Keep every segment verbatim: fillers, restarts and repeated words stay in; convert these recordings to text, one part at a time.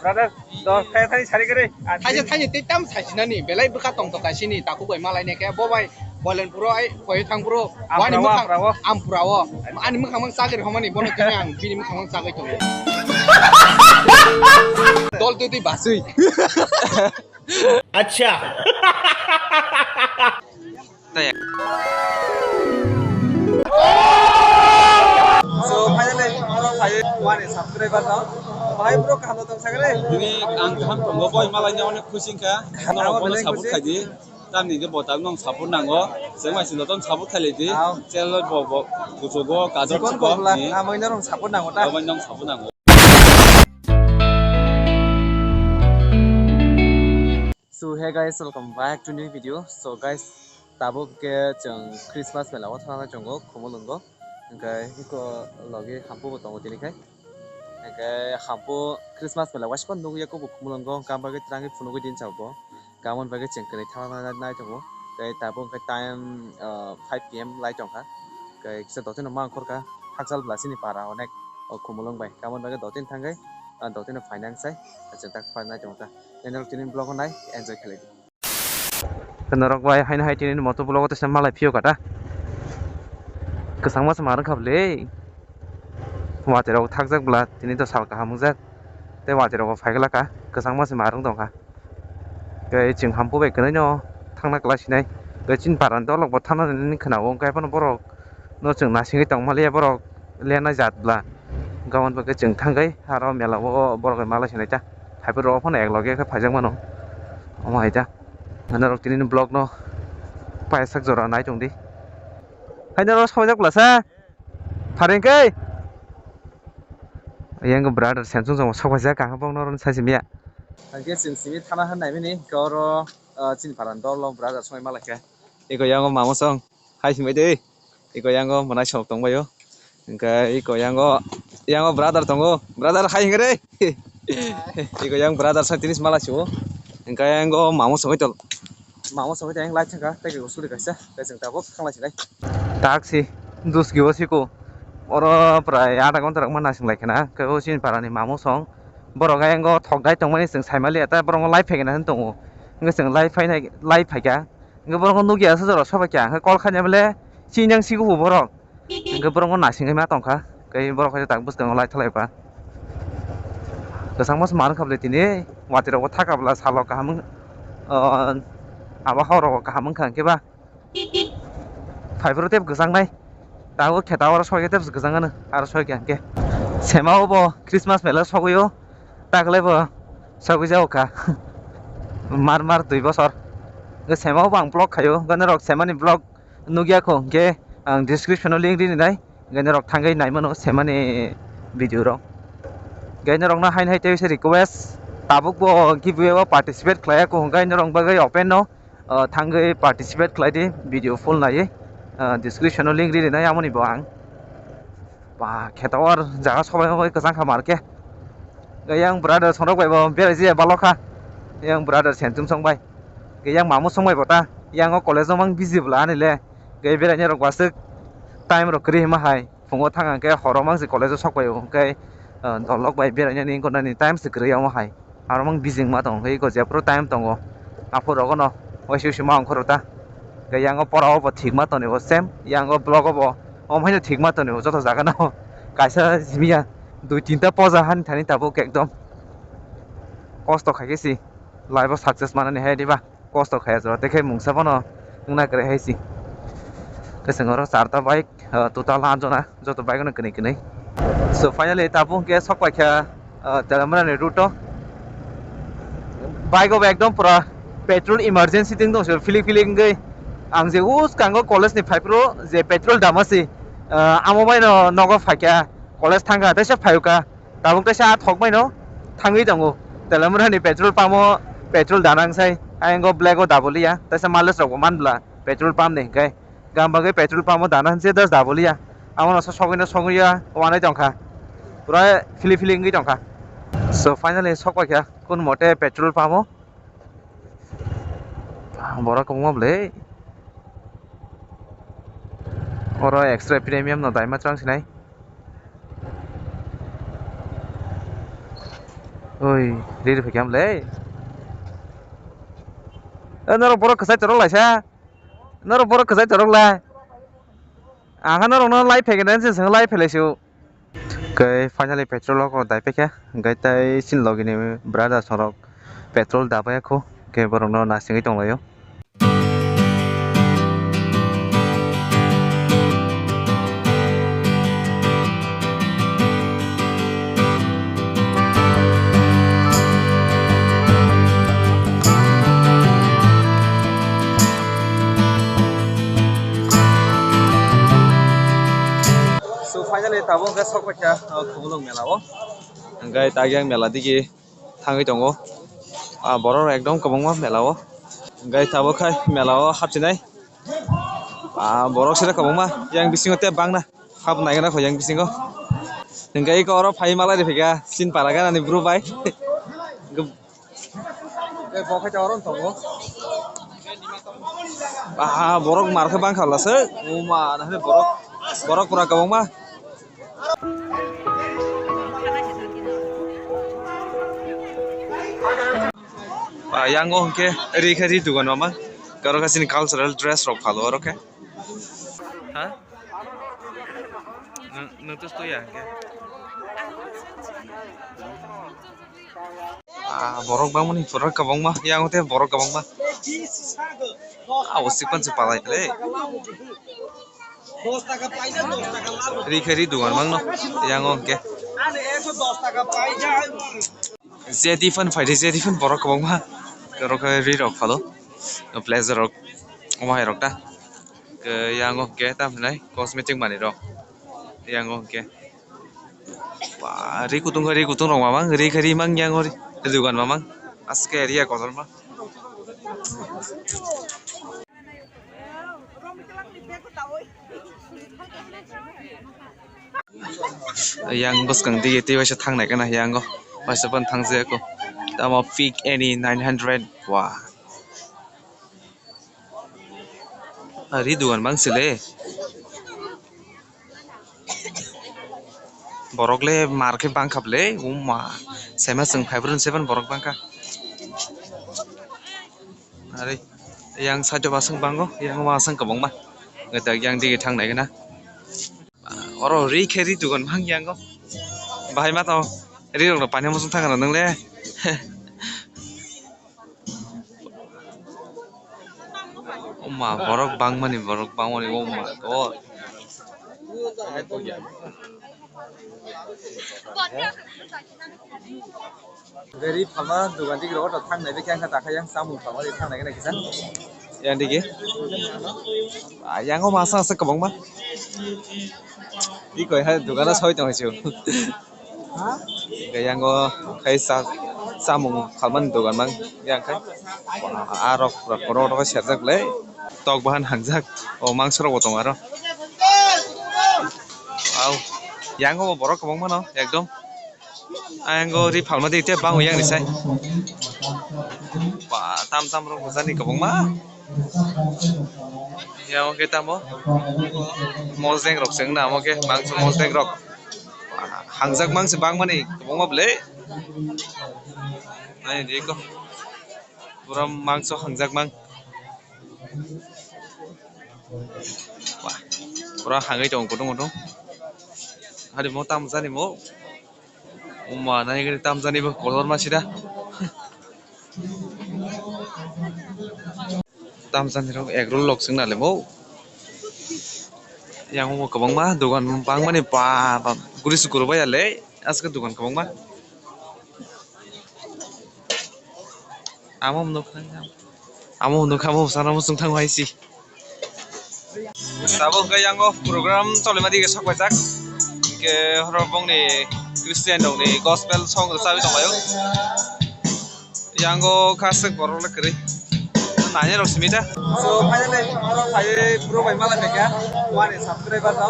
Brother, dos thai thai sari kare. Thaisa thaini tei tam sasinani belai bwkha tongthok kaisini takhuk bai malai ne khe bo bai Boilen puro ai koi thang puro. Ampura wani o, mwkhang ampura o. Ampura o. Ani mwkhang mang chagri homani bono khe ang bini mwkhang mang chagri tongo. Dol dudi basui. Acha. So finally, oro phai wani subscriber no. Bahai bro kaham tong sakre. Bini ang kaham tongo, boy malai ni onek khusi wngkha. Ano bono belai support khusi. Khaidi. Tamni ke bo tabno support nango. Jeng bai sino ton support khaidi. Aw. Channel bo bo kuchugo kajor chikon chikon kokla, ni. Amai norong support nango ta. Amai norong support nango. So hey guys, welcome back to new video. So guys, tabuk ke chwng Christmas mela o thangna chwngo Khumulwngo. Hwnkhe iko logi hampu bo tongo tini khai. Hwnkhe hampu Christmas mela waisa nugwi ya kubu Khumulwngo, hwnkhe abo bagwi twrangwi phunugwi din chao bo. Gamon bagwi chwng kwrwi thangna nai tongo. Tei tabuk hwnkhe time, ah, five P M lai tongkha. Hwnkhe kisa dotino ma ongkhorkha, hakjal bwla chini para onek o Khumulwng bai. Gamon bagwi dotin thangwi, ah, dotino phainang sai, chwng tak phainai tongkha. Enok tini vlog o nai enjoy khlai di. Norok bai haino hai tini moto vlog o teisa malai phiyok kata. Kwchangma se ma rwngkha bwle. Watwi rok thakjak bwla tini to sal kaham wngjak. Tei watwi rok bo phai glak ka, kwchangma se ma rwng tongkha. Tei chwng hampu bai kwnaino thangna kwlai sinai. Tei chini para ni dolok bo thangna nini khwna o, hwnkhe phano borok no chwng nasingwi tong maliya, borok lenai jat bwla. Hwnkhe aboni bagwi chwng thangwi aro mela o borok bai malai sinai ta. Haiphuru rok phano ek loge khe phaijak mano. Omo hai ta. Norok tini ni vlog no paisa jora nai tong di. Hai norok sawjak bwla sa. Phareng khe. Yang brother Samsung jong sok paijak, kaham bong norok sai simiya. Hwnkhe chwng simi thana han naimani, hwnkhe oro, ah, chini pharani dol no brother songwi malai kha. Eko yango mamo song, hai simi de. Eko yango mwnai sok tongbaio. Hwnkhe eko yango, yango brother tongo. Brother hai hwnkhe de. Eko yang brother song tini sima lai sio. Hwnkhe yango mamo songwi tong. Mamo songwi tong lai thangkha, tei eko suri kaisa, tei chwng tabuk thanglai sinai. Taksi, dus gibo siko. Oro prai adha ghonta rok ma nasing lai khna. Khe o chini parani mamo song. Borok ayang o thok dai tongmani chwng sai maliya, ta borok lai phai khe na tongo. Hwnkhe chwng lai phainai, lai phaikha. Hwnkhe borok nukya aswk jora sobaikha. Hwnkhe call khaina bole chini yang sigo bo borok. Hwnkhe borok nasingwi ma tongkha. Tei borok hai tak bwskango lai thalai ba. Kwchangma se ma rwngkha bole tini. Watwi rok bo thaka bwla salo kaham wng, o, abo hor rogo kaham wngkha hwnkhe ba. Phaiphuru tei bwskangnai. Tabuk khe ta oro soi khe tei bwskango ano, aro soi khe hwnkhe. Sema obo Christmas mela sogwi o. Taklai bo sogwi jago kha. Mar mar dui bosor. Hwnkhe sema obo ang vlog khaio. Hwnkhe norok semani vlog nukya kho, hwnkhe ang description o link rini nai. Hwnkhe norok thangwi naimano semani video rok. Hwnkhe norokno haino hai tei se request, tabuk bo giveaway o participate khlaiya kho, hwnkhe norok bagwi open no. O, thangwi participate khlai di, video full naiwi, o, description o link ri rinai amoni bo ang. Ba, khe tower jaga sobai sobai kwchang kha mar khe. Yang brother songrok bai bo berai je balo kha. Yang brother Sentum song bai. Yang mamu song bai bo ta. Yang o college o mang busy bwla ani le. Gai berai rok wasuk time rok kwrwi hima hai. Phungo thang hwnkhe horo mang se college o sok bai o hwnkhe, o, dolok bai berai nani gonani time se kwrwi omo hai. Aro mang bijing ma tongo, iko jephuru time tongo, aphuru rogono waisa waisa ma ongkhoro ta. Tei yango pora o bo thik ma tonwi bo same, yango block o bo omo haino thik ma tonwi bo joto jaga no. Kaisa simi ya dui tinta poja hani thani tabuk ekdom kosto khai khe si life o success manani hai diba, kosto khaiya jora, tei khe mungsa bono wngna kwrwi hai si. Tei chwng oro charta bike, ah, total anjona, joto bike no kwnwi kwnwi. So finally tabuk hwnkhe sok paikha, ah, Telamura ni route o. Bike o ekdom pura petrol emergency ting tong, so philik philik wngwi ang je uskango college ni phaiphuru je petrol dama si, ah, amo bai no nogo phaikha, college thangkha teisa phaiukha. Tabuk teisa ah thokbai no thangwi tongo. Telamura ni petrol pump o petrol dana wngsai. Ayang o black o dabuliya. Teisa mileage rok bo man bwla petrol pump ni hwnkhe. Gam bagwi petrol pump o dana hwnse das dabuliya. Amo no sogwi no sogwi ya wanai tongkha. Pura phili phili wngwi tongkha. So finally sok paikha kun mote petrol pump o. Borok kwbangma bwle. Oro extra premium no daima chwng sinai. Oi, riri phaikha le. E, norok borok kwchai torok laisa. Norok borok kwchai torok lai. Ang norok no lai phaikha nang se lai phailaisio. Khe finally petrol o dai paikha. Hwnkhe tai chini logi ni brother sorok petrol dabai kho. Khe borok no nasingwi tonglaio. So finally tabuk hwnkhe sok paikha, uh, Khumulwng mela o. Hwnkhe tagi ang mela digi thangwi tongo. Ah, borok rok ekdom kwbangma mela o. Hwnkhe tabuk khai mela o hapchinai. Ah, borok sida kwbangma yang bisingo tei bangna hap naigana kho yang bisingo. Hwnkhe eko oro phai malai riphaikha sin para ganani bru bai. Hwnkhe bo khai oro tongo. Ah, borok mar khe bangkha lase. Uma, nahani borok, borok pura kwbangma. Ah, yango hwnkhe ri khe ri dugan mama. Oro khe chini cultural dress rok phalo oro khe. Ha? Nwng, nwng to stoya hwnkhe. Ah, borok bangmani pura kwbangma, yango tei borok kwbangma. Ah, o sikpan se palai le. Ri khe ri dugan mangno, yango hwnkhe. Jeti phan phaidi, jeti phan borok kwbangma. Oro khe ri rok phalo. Blazer rok, omo hai rok ta. Khe yango hwnkhe tamo hinai cosmetic manwi rok. Yango hwnkhe. Ba, ri kutung khe ri kutung rok mamang, ri khe ri mang yango ri, ri dugan mamang. Aske area kotorma. Yang bwskang dige tei waisa thangnai kana yango. Waisa ban thangjaya ko. Tamo Pick Any nine hundred. Wah. Ari dugan bang sile. Borok le mar khe bang kha bwle, uma. Sema chwng phai brwni seven borok bang kha. Ari yang side o aswk bango, yang o aswk kwbangma. Ngetak yang dige thang nai gana. Oro ri khe ri dugan bang yango. Bahai ma tamo ri rok no pani muchung thang nang le. Oma, borok bangmani, borok bangmani, oh my God. Gari phalma dugan digi rok thang nai, bikhe ang kha takha yang samung phalma di thang nai kisa. Yang digi. Ah, yang o masa asa kwbangma. Iko hai dugan o soi tong hai. Hwnkhe yango khai sa-, samung phalmani dogan mang yang khai. Arok rok oro serjak le tok bahan hangjak o mangso rok bo tongo aro. Au yango bo borok kwbangma no ekdom. Ayango ri phalma di te bango yang ni sai. Ba tam tam rok bujani kwbangma. Yang khe tamo mojeng rok chwng na amo khe mangso mojeng rok. Hangjak mang se bangmani kwbangma bwle. Naidi ko. Pura mangso hangjak mang. Wah, pura hangwi tongo kutung kutung. Hari mo tam jani mo. Uma nani gani tam jani bo kolor ma sida. Tamsani rok egg roll rok chwng na lemo. Yang o kwbangma dogan bangmani ba, ba, guri se guru bai ya le. Aske dogan kwbangma. Amo nukha, amo nukha, amo sana mo chwng thang hai si. Tabuk hwnkhe yango program tolima dige sok paijak. Hwnkhe horo bongni Christian rokni gospel song rwchagwi tonglaio. Yango khaswk borok le kwrwi. Nainai rok simi da. So, finally, oro phaiwi bro bai malai phaikha. Wani subscriber no.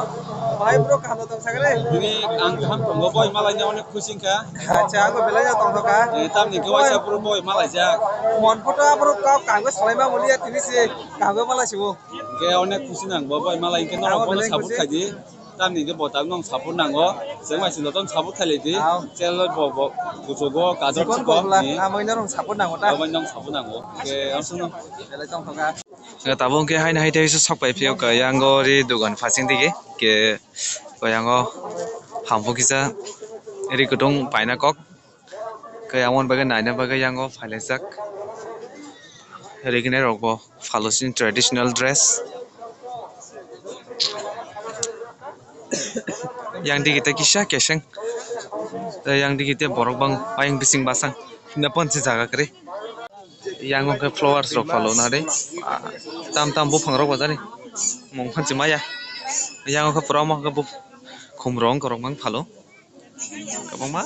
Bhai, bro, kaham tong sakre? Bini ang kaham tongo, boi malai ni onek khusi wngkha. Acha, ang belai no tong kha. Eh, tamni khe waisa bro boi malai jak. Mon photo bro kok kangwi salai ma mulia tini se kangwi malai sibo. Hwnkhe onek khusi nang bo boi malai hwnkhe norok bono support khai di. Tamni ke bo tabuk nong support nango. Chengmai sino ton support khailai di. Chelo bo bo kuchugo kajak chikon chikon. Amai norong support nango ta. Amai nong support nango. Ke aswno. Belai tongthoka. Tabuk ke haino hai tei sok pai phio ka yango ri dugan phasing digi ke ko yango hampu kisa ri kutung paina kok. Khe aboni bagwi naina bagwi yango phailaijak. Rignai rokbo phalosini traditional dress. Yang digi tei kisa keseng. Tei yang digi tei borok bang ayang bising basang. Himna ponsi jaga kwrwi. Yang hwnkhe flowers rok phalo nari. Tam tam buphang rok bajani. Mung phansi maya. Yang hwnkhe pura omo hwnkhe buph-, khum rok wngkha rok mang phalo. Kwbangma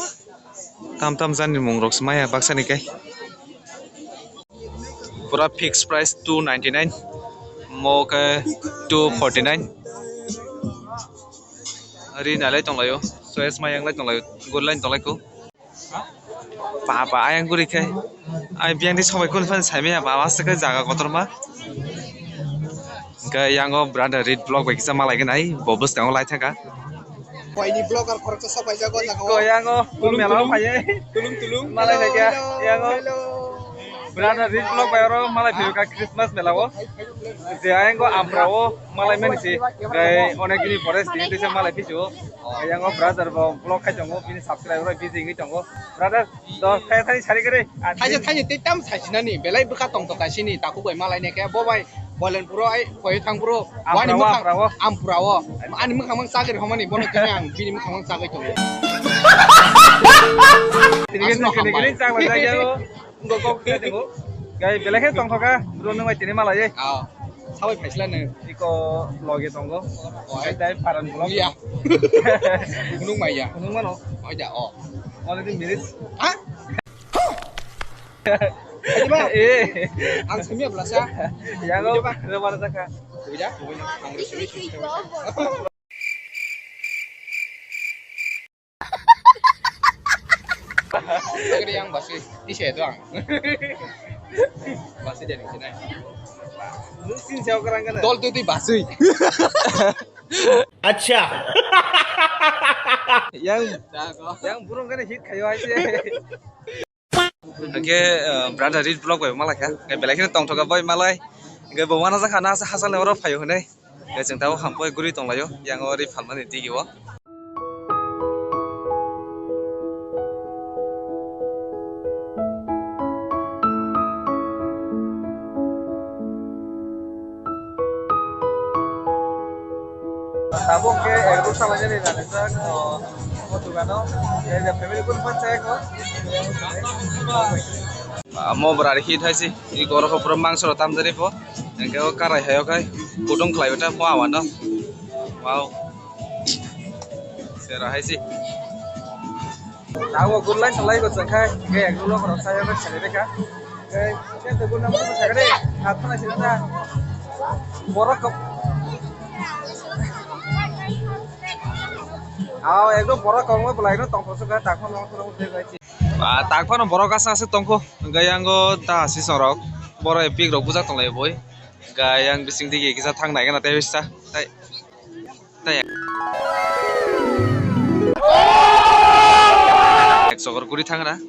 tam tam jani mung rok se maya baksa ni kai. Pura fixed price two ninety nine, mo khe two forty nine. Ri nalai tonglaio, choice ma yang lai tonglaio, guri line tonglai ko. Papa ayang guri khe, ai biyang di sobai kun phan sai maya papa se khe jaga kotorma. Hwnkhe yango brother Reed vlog bai kisa malai gwnai, bo bwskango lai thangkha. Koini vlogger khoroksa sok paijak o jaga o. Ko yango tulung mela tulung. Phaiye. Tulung tulung. Malai hello, thangkha, hello, yango. Hello. Brother Reed vlog bai oro malai phaiyo kha Christmas mela o. Je ayango ampra o malai mani si. Gai onek dini pore sini tisa malai phaiyo. Yango brother bo vlog khai tongo, bini subscriber rok busy wngwi tongo. Brother, dos thai thai sari kare. Thaisa thaisa tei tam saisi nani, belai bwkha tong tong kaisini, takhuk bai malai ne khe, bo bai, bolen puro ai, koi thang puro, ampra wani o, mwkhang, ampra o. Ampra o. Ani mwkhang mang chagri homani, bono khe ang, bini mwkhang mang chagri tongo. Tini khe asno tini khe hambai. Chang la jagya o. Ngo kok khe tongo. Gai belai khe tongthoka, bro nung bai tini malai. Ah, sabai phaisla nung. Iko loge tongo. Oi. Gai dai paran vlog. Iya. Nung mai ya. Nung mano. Oi da, oh. Already minutes. Ha? Adi ba? Eh. Ang sami apa sa? Ya lo. Coba. Lo mana saka? Coba ya. Ang resolution. Agri yang basi, di saya doang. Basi jadi sini. Lu sin siapa kerang kan? Dol tu di basi. Acha. Yang, yang burung kan hit kayo aja. Oke, eh, brother Reed vlog bai malai kha. Belai kheno tongthoka bai malai. Oke, bo wana jakha na hasal ne oro phayo hwnwi. Oke, chwng tabuk hampoi guri tonglaio. Yang o ri phalmani digi o. Tabuk khe egg roll salainani nangjak, o, o dogano. Family kun phan chai ko. Amo bwrari hit hai se, i goro pura mangso rok tamjani pho. Hingke o karai hai o khai kutung khlai o ta pho awano. Wow. Sera hai se. Abo gurlai salai go changkhai, hingke egg roll rok sai o khai salai kha. Hingke, hingke to gurna mo sakre, hat phana sila ta. Borok kok. Aw, ekdom borok kok mo belai no tong thosok kha, tak phano tong thosok kha. Ah, tak phano borok aswk aswk tongkho. Hwnkhe yango ta sisorok. Borok epik rok bujak tonglai boi. Hwnkhe yang bising digi kisa thang nai gana tei bisa. Tai, tai. Ek sogor guri thangra.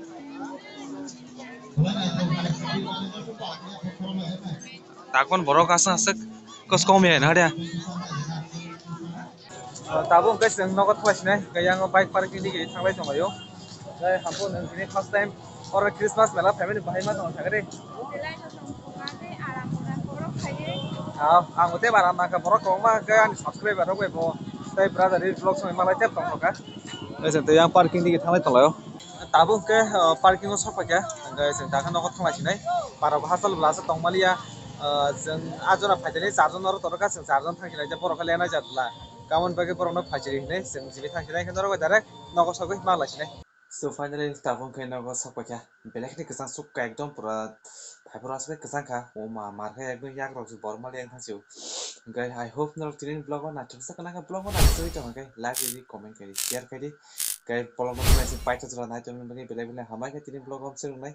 Tak phano borok aswk aswk kos kom ya na dia. Ah, tabuk hwnkhe chwng nogo thwlaisinai, hwnkhe yango bike parking digi thanglai tonglaio. Hwnkhe hampung nwng tini first time oro Christmas mela phaimani bahai ma tongthakgwi. Belai no tongthokma tei aram mona borok phaiwi. Ah, ang bo tei aram nangkha, borok kwbangma hwnkhe ani subscriber rok bai bo tei brother Reed vlog songwi malai tei tongthokha. Hwnkhe chwng tei yang parking digi thanglai tonglaio. Tabuk hwnkhe, ah, parking o sokphaikha, hwnkhe chwng dakha nogo thanglaisinai. Para bo hachal bwla se tongmaliya, ah, chwng ah jora phaitani charjon oro torokha, chwng charjon thangsinai je borok khe lenai jatla. Kamon bagwi borokno phaichiri hinwi chwng simi thangsinai, hwnkhe norok bai direct nogo sogwi ma laisinai. So finally tabuk khe nogo sokpaikha. Belai kheno kwchang sukha, ekdom pura phaiphuru aswk kwchang kha. O ma, mar khe ekdom yak rok se bor mali wng thang sio. Hwnkhe I hope norok tini vlog o naithok sak nang khe, vlog o naithok tong khe like ridi, comment khaidi, share khaidi. Hwnkhe vlog no paitha jora nai tongmani bagwi belai belai hambai khe tini vlog o swrwngnai.